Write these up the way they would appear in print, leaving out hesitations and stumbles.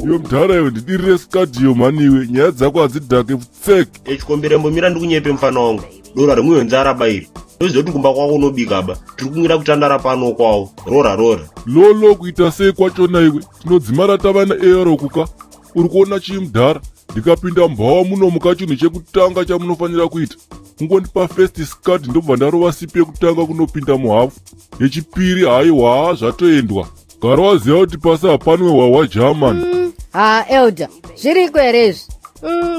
Iwe mudhara iwe, ndidirire skadhiyo mhani iwe, nyaya dzako hadzidhake pfek. Echikombere, mbomira ndikunyepe, mufana wangu. Doro harimwiwe nzara ba iri. Ndoziva kuti kumba kwako unobika ba. Tiri kumwira kutandara pano kwawo. Rora rora. Lolo kuita sei kwachona iwe? Tinodzimara tava neero kuka. Uri kuona chii mudhara? Ndikapinda mubhawa muno muka, chinhu chekutanga chamunofanira kuita kungondipa first scud, ndobva ndarova sip yekutanga kunopinda muhafu yechipiri. Haiwa, zvatoendwa. Gara waziva kuti pasi hapanwe hwahwa German. Ha, elder, zviriko here izvi?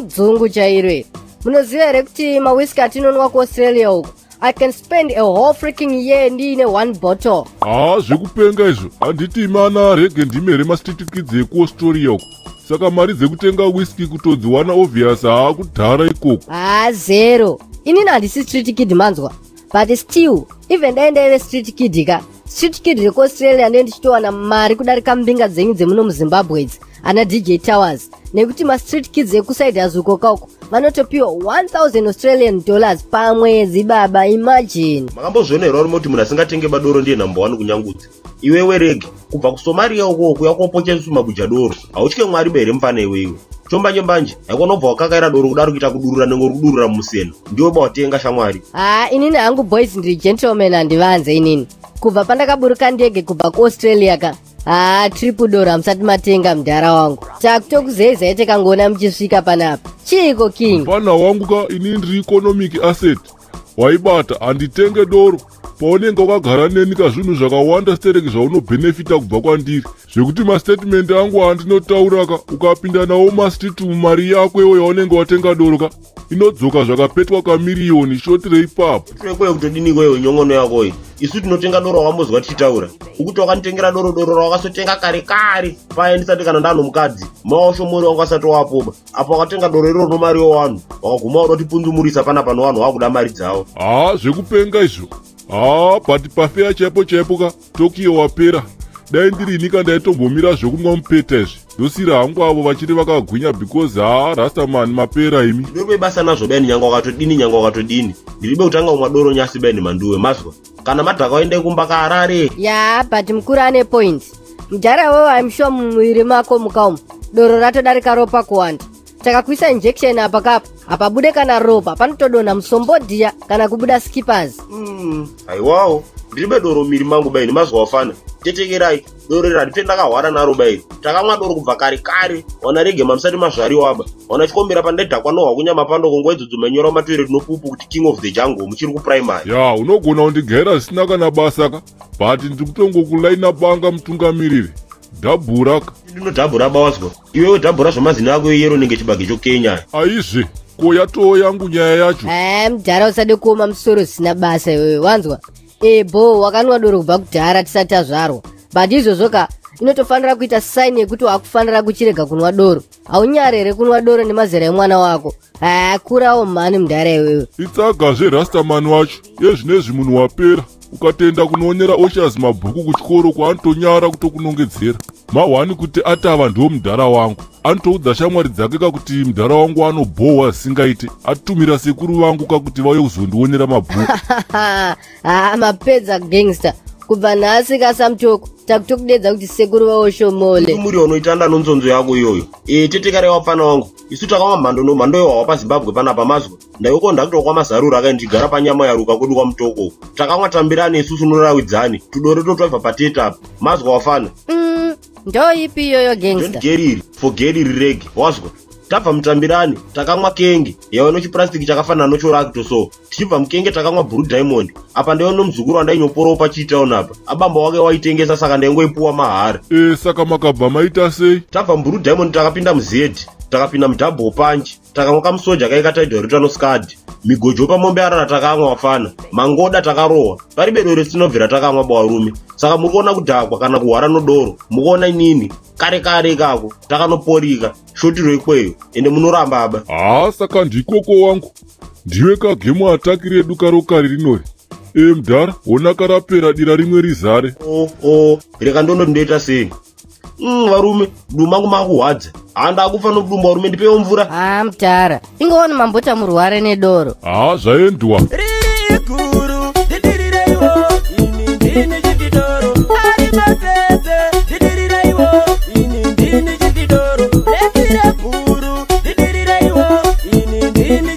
Dzungu chairo iri. Munoziva here kuti mawhiski atinonwa kuAustralia uku, I can spend a whole freaking year ndiine one bottle? Haa, zvekupenga izvo. Handiti imana rege ndimi here mastreet kids ekuAustralia uku? Saka mari dzekutenga whisky kutodziwana obvious. Haa, kudhara ikoko. Ha, zero. Inini handisi street kid, manzwa? But still, even dai ndaive street kid ka, street kid rekuAustralia ndee ndichitowana mari kudarika mbinga dzenyu dzemuno muZimbabwe idzi, ana DJ Towers, nekuti mastreet kids ekusaidi azuko kauko vanotopiwa 1000 Australian dollars pamwedzi baba, imagine. Makambozviona here varume kuti munhu asingatenge badoro ndiye number 1 kunyangudza? Iwewe rege, kubva kuSomaria ukoko kuya kopochesu mabuja doro. Hautye Mwari ba here mufana iwewe? Chombanje mbanje haikona kubva wakakaira doro kudaro, kuita kudurura nenge uri kudurura mumusena. Ndiwe bawatenga, shamwari. Ha, inini hangu boys ndiri gentleman, handivanze inini. Kubva pandakaburuka ndege kubva kuAustralia ka, ha, triple doro hamusati matenga, mudhara wangu. Takutokuzezai takangoona muchisvika panapa. Chiiko, king? Mufana wangu ka, inini ndiri economic asset, waibata. Handitenge doro. Paunenge wakagara neni ka, zvinhu zvakawanda stereki zvaunobhenefita kubva kwandiri, zvekuti mastatement angu andinotaura ka, ukapinda nawo mastreet, mumari yako iwo yaunenge watenga doro ka, inodzoka zvakapetwa kamiriyoni shoti reipapo. Kwekwe kutodiniko iwe nyongono yakoyi? Isu tinotenga doro wakambozwa tichitaura ukuti wakanditengera doro? Doro rawakasotenga kare kare paya ndisati kana ndano mukadzi maoshomori wangu asati wapoba. Apo wakatenga doro iroro mari yowanhu, wakaguma wada kutipunzumurisa panapa nowanhu wakuda mari dzavo. Haa, zvekupenga izvo. Haa, but pafair chaipo chaipo ka, Tokyo wapera. Dai ndiri ka, ndaitombomira zvekumwa mupeta izvi, ndosiyira hangu avo vachiri vakagwinya, because haa, rastaman mapera imi. Ndoribe basa nazvo beni, nyanga wakatodini, nyanga wakatodini. Ndiribe kutanga kumwa doro nyasi beni manduwe, mazwa? Kana madhaka waende kumba kaharare. Ya, but mukuru ane point mudhara wewo. I'm sure mumuviri mako mukaumu doro ratodarika ropa kuwanda. Takakuisa injection apa kapa, hapabude kana ropa, panotodonha musombodhiya kana kubuda skippers. Haiwawo, ndiribe doro miri mangu baini, mazwa wafana? Tetekerai doro iri, handife ndakahwara naro baini. Takamwa doro kubva kare kare, wana rege mamusati mazvariwa aba. Wana chikombera pandaidhakwa nohwa kunyama pandoko nguva idzodzo mainyora matoilet nopupu kuti "King of the Jungle" muchiri kuprimary. Ya, unogona kundigaira zvisina kana basa ka, but ndiri kutongokulaina banga, mutungamiriri. Dhabhura ka. Ndinodhabhura bawazwa? Iwewe dhabhura zvamazino ako eyero nenge chibage chokenya. Aizve, ko yatoo yangu nyaya yacho. Ha, mudhara, usade kuoma musoro zvisina basa iwewe, wanzwa? Ebo wakanwa doro kubva kudhara tisati tazvarwa, but izvozvo ka inotofanira kuita sign yekuti wakufanira kuchirega kunwa doro. Haunyari here kunwa doro nemazera emwana wako? Ha, kurawo mhani mudhara iwewe. Itsagazve rastaman wacho yezvinezvi. Munhu wapera, ukatenda kunoonera oshas mabhuku kuchikoro kwaanotonyara kutokunongedzera mahwani kuti atava ndiwo mudhara wangu. Anotoudza shamwari dzake kakuti mudhara wangu anobhohwa zvisingaite, atumira sekuru vangu kakuti vauye kuzondionera mabhuku. Ha, mapedza gangster. Kubva nhasi kasamutoko takutokudedza kuti sekuru vaoshomole. Muri unoitanda nonzonzo yako iyoyo. E, tetekerai wapfana wangu, isu takamwa mhando nomhando yohwawa paZimbabwe panapa, mazwa? Ndaiko ndakutoka kwamazarura akaini tigara panyama yaruka kwedu kwamutoko. Takamwa tambirani isusu norawidzani tudore totwabva pateta apa, mazwa wafana? Ndo ipi iyoyo, gangster? Don't get iri, forget iri rege, wazwa? Tabva mutambirani takamwa kenge yaiva nochipurasitiki chakafanana nochorakito. So tichibva mukenge takamwa Blue Diamond. Apa ndaiva nomuzukuru wandainyoporawo pachiitaun apa, abamba wake waitengesa, saka ndaingoipuwa mahara. E, saka makabva maita sei? Tabva muBlue Diamond takapinda muzed, takapinda mudouble punch, takamwa kamusoja kaikataidwa noscad migojo pamombe arara. Takamwa wafana, mangoda takarohwa pari bedo retinobvira takamwa bawarume. Saka muri kuona kudhakwa kana kuhwara nodoro, mukuona inini kare kare ikako takanoporika shotiro ikweyo, ende munoramba aba. Haa, saka ndikoko wangu, ndiwe kagemu ataki redu karokari rinori. E, mudhara, hona karapera, dira rimwe rizare. O o, reka ndondoti ndoita sei. Varume, mudumbu mangu makuhwadza. Handa kufa nobudumbu varume, ndipewo mvura. Ha, mudhara, ingoona mambota murware nedoro. Haa, zvaendwa. Riri guru, ndidirireiwo ini, ndini chitidoro ari masese, ndidirireiwo ini, ndini. Ndini.